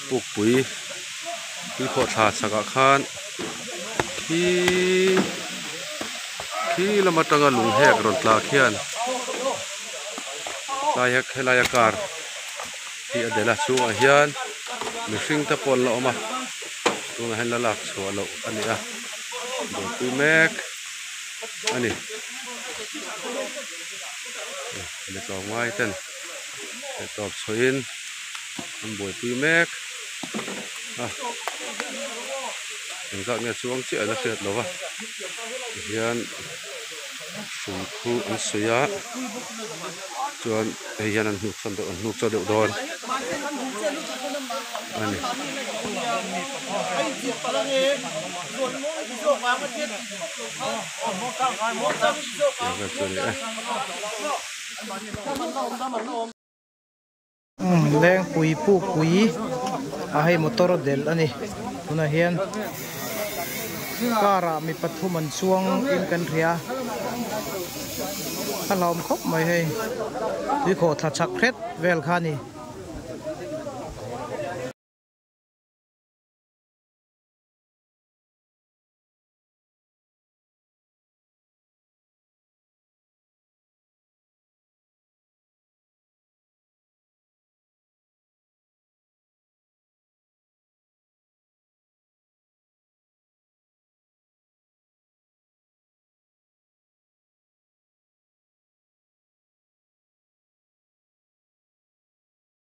Pukpui tuikhawhthla chhakah khan khiiii khi lam atanga lung hek rawn tla khian tlai helaia car hi a delh a chhungah hian mihring te pawh an la awm a tunah hian la lak chhuah loh a ni a buaipui mek a ni mi tlawmngai ten theihtawp chhuahin an buaipui mek a engzat nge chuang chiah la hriat loh a tihian hrui khu an suih a chuan hei hian an hnuk sawn deuh an hnuk chaw deuh dawn a ni. Lengpui pukpui a hei motor delh a ni tunah hian car ah mi pathum an chuang in kan hria a hlauhawm khawp mai hei tuikhawh thla chak hret vel kha a ni.